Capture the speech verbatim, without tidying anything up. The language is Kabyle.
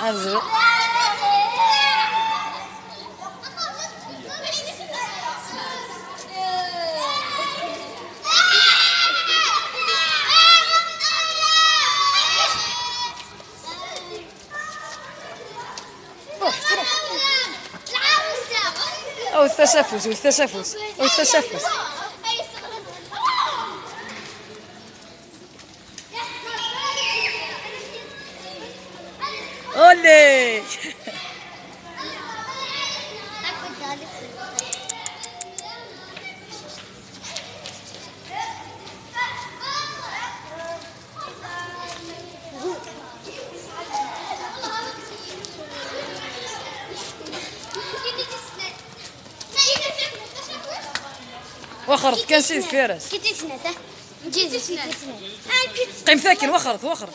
Azul. Awet-as afus, awet-as afus, awet-as afus. Olé! Waxret kan si deffir-as. Qqim sakin, waxret, waxret.